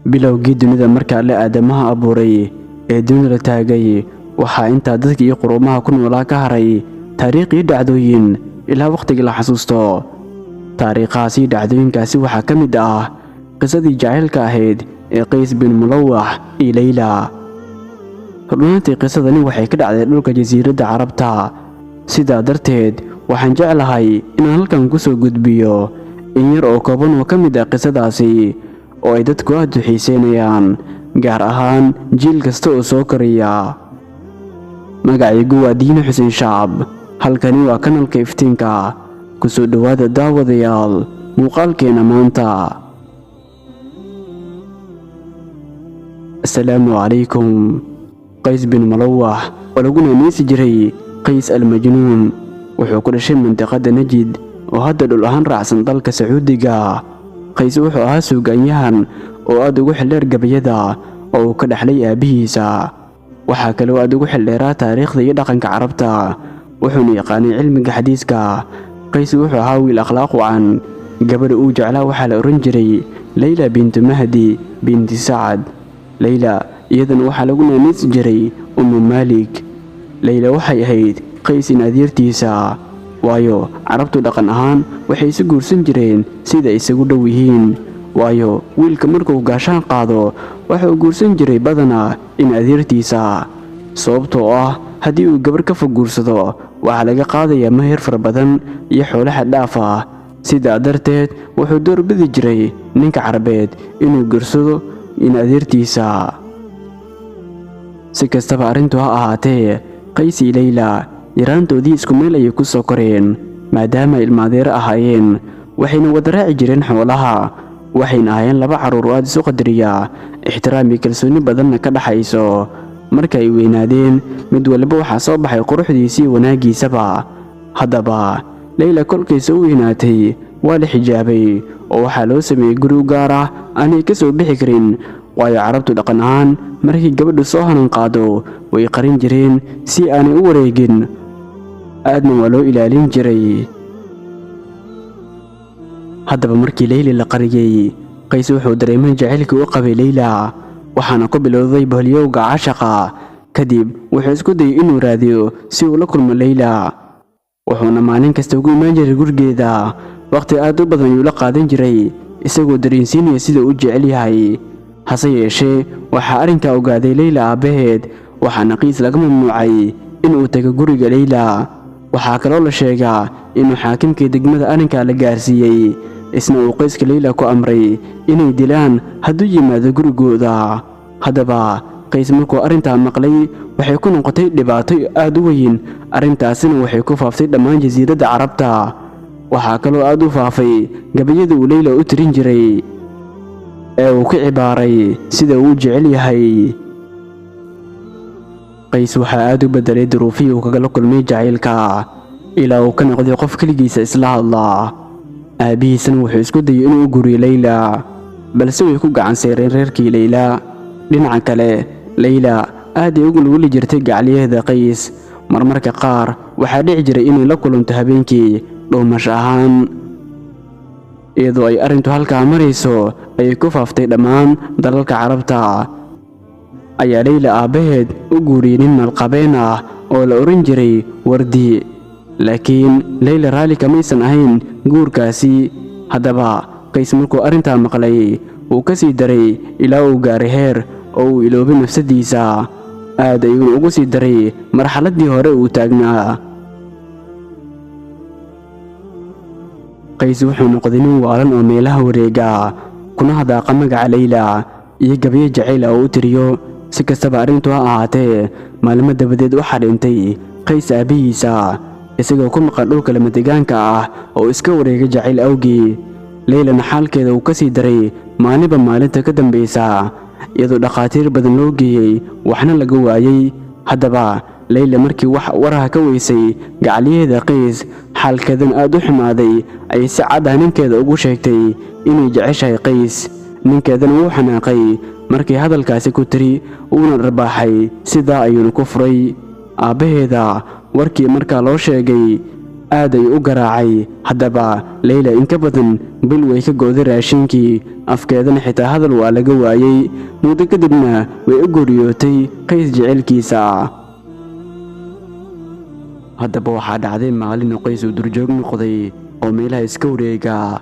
Bilowgii dunida marka Alle aadamaha abuuray ee dunida la taagay, waxaa intaa dadka iyo quruumaha ku noolaa ka haray taariikh iyo dhacdooyin ilaa wakhtigii la xasuusto. Taariikhahaasi iyo dhacdooyinkaasi waxaa ka mid ah qisadii jacaylka ahayd ee Qays bin Mulawax iyo Leyla. Runaantii qisadani waxay ka dhacday dhulka jasiiradda Carabta. Sidaa darteed waxaan jeclahay inaan halkan ku soo gudbiyo in yar oo kooban oo ka mid ah qisadaasi oo ay dadku aad u xiiseynayaan, gaar ahaan jiil kasta oo soo koraya. Magacaygu waa Diine Xuseen Shacab, halkani waa kanalka Iftiinka. Ku soo dhowaada daawadayaal muuqaalkeena maanta. Asalaamu calaykum. Qays bin Malawax oo lagu naanaysi jiray Qays al-Majnuun wuxuu ku dhashay mandiqada Najid oo hadda dhul ahaan raacsan dalka Sacuudiga. Qays wuxuu ahaa suugaanyahan oo aad ugu xildheer gabayada oo uu ka dhaxlay aabihiisa. Waxaa kale oo aad ugu xildheeraa taariikhda iyo dhaqanka Carabta, wuxuuna yaqaanay cilmiga xadiiska. Qays wuxuu ahaa wiil akhlaaq wacan. Gabadha uu jeclaa waxaa la oran jiray Leyla bintu Mahdi binti Sacad. Leyla iyadana waxaa lagu naanaysi jiray Ummu Maalik. Leyla waxay ahayd Qays in adeertiisa, waayo Carabtu dhaqan ahaan waxay isu guursan jireen sida isagu dhow yihiin. Waayo wiilka markuu gaashaan qaado waxa uu guursan jiray badanaa in adeertiisa, sababtoo ah haddii uu gabar ka fog guursado waxaa laga qaadayaa meher fara badan iyo xoolo xad dhaaf ah. Sidaa darteed wuxuu doorbidi jiray ninka Carabeed inuu guursado in adeertiisa. Si kastaba arrintu ha ahaatee, Qays iyo Leyla yaraantoodii isku meel ayay ku soo koreen, maadaama ilmaadeero ahaayeen, waxayna wada raaci jireen xoolaha. Waxayna ahaayeen laba carruur oo aad isu qadariya, ixtiraam iyo kalsooni badanna ka dhaxayso. Marka ay weynaadeen, mid waliba waxaa soo baxay quruxdiisii wanaaggiisaba. Haddaba Leyla kolkaysa u weynaatay waa la xijaabay oo waxaa loo sameeyey guri u gaar ah aanay ka soo bixi karin, waayo Carabtu dhaqan ahaan markii gabadhu soo hanan qaado way qarin jireen si aanay u wareegin, aadna waa loo ilaalin jiray. Haddaba markii Leyla la qariyey, Qays wuxuu dareemay jacaylkii u qabay Leyla, waxaana ku bilowday baholyowga caashaqa. Kadib wuxuu isku dayay inuu raadiyo si uu la kulmo Leyla, wuxuuna maalin kasta ugu imaan jiray gurigeeda. Waqti aad u badan ayuu la qaadan jiray isagoo dareensiinaya sida uu jecel yahay. Hase yeeshee waxaa arrinkaa ogaaday Leyla aabbaheed, waxaana Qays laga mamnuucay inuu tago guriga Leyla. Waxaa kaloo la sheegaa inuu xaakimkii degmada arrinkaa la gaarsiiyey, isna uu qoyska Leyla ku amray inay dilaan hadduu yimaado gurigooda. Haddaba Qays markuu arrintaa maqlay waxay ku noqotay dhibaato aad u weyn, arrintaasina waxay ku faaftay dhammaan jasiiradda Carabta. Waxaa kaloo aad u faafay gabayada uu Leyla u tirin jiray ee uu ka cibaaray sida uu u jecel yahay. Qays waxaa aad u beddelay duruufihii uu kagala kulmay jacaylka, ilaa uu ka noqday qof keligiisa isla hadla. Aabbihiisana wuxuu isku dayay inuu u guriyo Leyla, balse way ku gacan seereen reerkii Leyla. Dhinaca kale, Leyla aad ay ugu luguli jirtay gacaliyaheeda Qays. Marmarka qaar waxaa dhici jiray inay la kulanto habeenkii dhuumasho ahaan. Iyadoo ay arrintu halkaa marayso ayay ku faaftay dhammaan dalalka Carabta. Ayaa Leyla aabbaheed u guuriyey nin maalqabeen ah oo la oran jiray Wardi, laakiin Leyla raalli kamaysan ahayn guurkaasi. Haddaba Qays markuu arrintaa maqlay wuu ka sii daray ilaa uu gaaray heer oo uu iloobay nafsadiisa. Aad ayuuna ugu sii daray marxaladdii hore uu taagnaa. Qays wuxuu noqday nin waalan oo meelaha wareega, kuna hadaaqa magaca Leyla iyo gabayo jacayl ah oo u tiriyo. Si kastaba arrintu ha ahaatee, maalmo dabadeed waxaa dhintay Qays aabbihiisa, isagoo ku maqan dhulka lamadegaanka ah oo iska wareega jacayl awgii. Leylana xaalkeeda uu ka sii daray maalinba maalinta ka dambaysa, iyadoo dhakhaatiir badan loo geeyey waxna laga waayey. Haddaba Leyla markii wax waraha ka weysay gacaliyaheeda Qays, xaalkeedana aad u xumaaday, ayay si cad ah ninkeeda ugu sheegtay inay jeceshahay Qays. Ninkeedana wuu xanaaqay markii hadalkaasi ku tiri, wuuna dharbaaxay, sidaa ayuuna ku furay. Aabbaheeda warkii markaa loo sheegay Aad ayuu u garaacay. Haddaba Leyla in ka badan bil way ka gooday raashinkii, afkeedana xitaa hadal waa laga waayey. Muddo kadibna way u geeriyootay Qays jecelkiisa. Haddaba waxaa dhacday maalin uu Qays uu durjoog noqday oo meelaha iska wareega,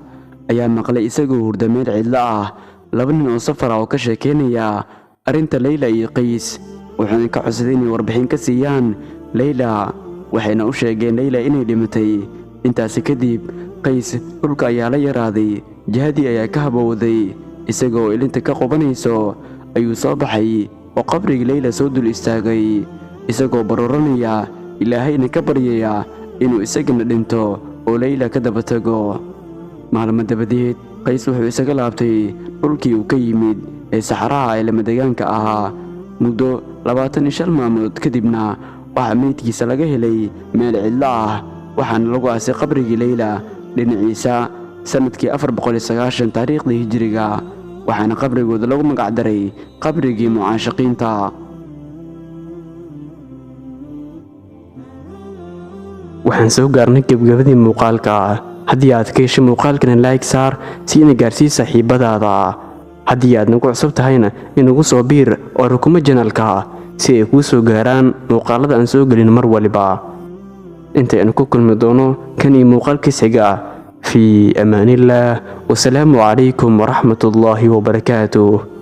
ayaa maqlay isagoo hurda meel cidlo ah laba nin oo safar ah oo ka sheekeynaya arrinta Leyla iyo Qays. Wuxuuna ka codsaday inay warbixin ka siiyaan Leyla, waxayna u sheegeen Leyla inay dhimatay. Intaasi kadib Qays dhulka ayaa la yaraaday, jihadii ayaa ka habowday. Isagoo ilinta ka qubanayso ayuu soo baxay oo qabrigii Leyla soo dul istaagay, isagoo baruuranaya, Ilaahayna ka baryaya inuu isagana dhinto oo Leyla ka daba tago. Maalmo dabadeed Qays wuxuu isaga laabtay dhulkii uu ka yimid ee saxaraha ee lamadegaanka ahaa. Muddo 25 maalmood kadibna waxaa meydkiisa laga helay meel cidlo ah, waxaana lagu aasay qabrigii Leyla dhinaciisa sanadkii 490 taariikhdii hijiriga, waxaana qabrigooda lagu magacdaray qabrigii mucaashaqiinta. Waxaan soo gaarnay gebgabadii muuqaalka. Haddii aad ka heshay muuqaalkana like saar, siina gaarsii saaxiibadaada. Haddii aad nagu cusub tahayna inagu soo biir oo rukumo janalka si ay kuu soo gaaraan muuqaalada aan soo gelin mar waliba. Intaynu ku kulmi doono kan iyo muuqaalkiis xiga, fii amaanillaah, wasalaamu calaykum waraxmatullaahi wabarakaatuh.